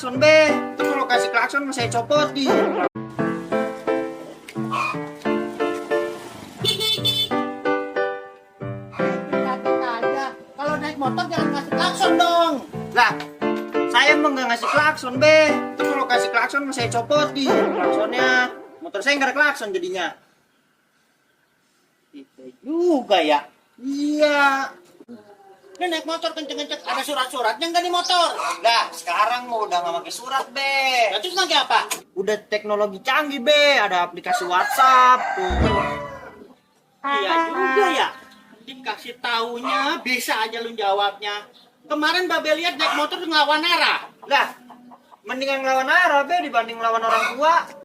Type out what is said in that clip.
klakson, Be. Itu kalau kasih klakson saya copotin. Kalau naik motor jangan ngasih klakson dong. Lah, saya emang nggak ngasih klakson, Be. Itu kalau kasih klakson saya copotin. Klaksonnya, motor saya nggak ada klakson jadinya. Itu juga ya. Iya. Lu naik motor kenceng-kenceng, ada surat-suratnya nggak di motor? Lah, sekarang mau udah nggak pakai surat, Be. Nah, terus pakai apa? Udah teknologi canggih, Be. Ada aplikasi WhatsApp tuh. Iya juga ya. Dikasih taunya bisa aja lu jawabnya. Kemarin Babe lihat naik motor ngelawan arah. Lah, mendingan ngelawan arah, Be, dibanding ngelawan orang tua.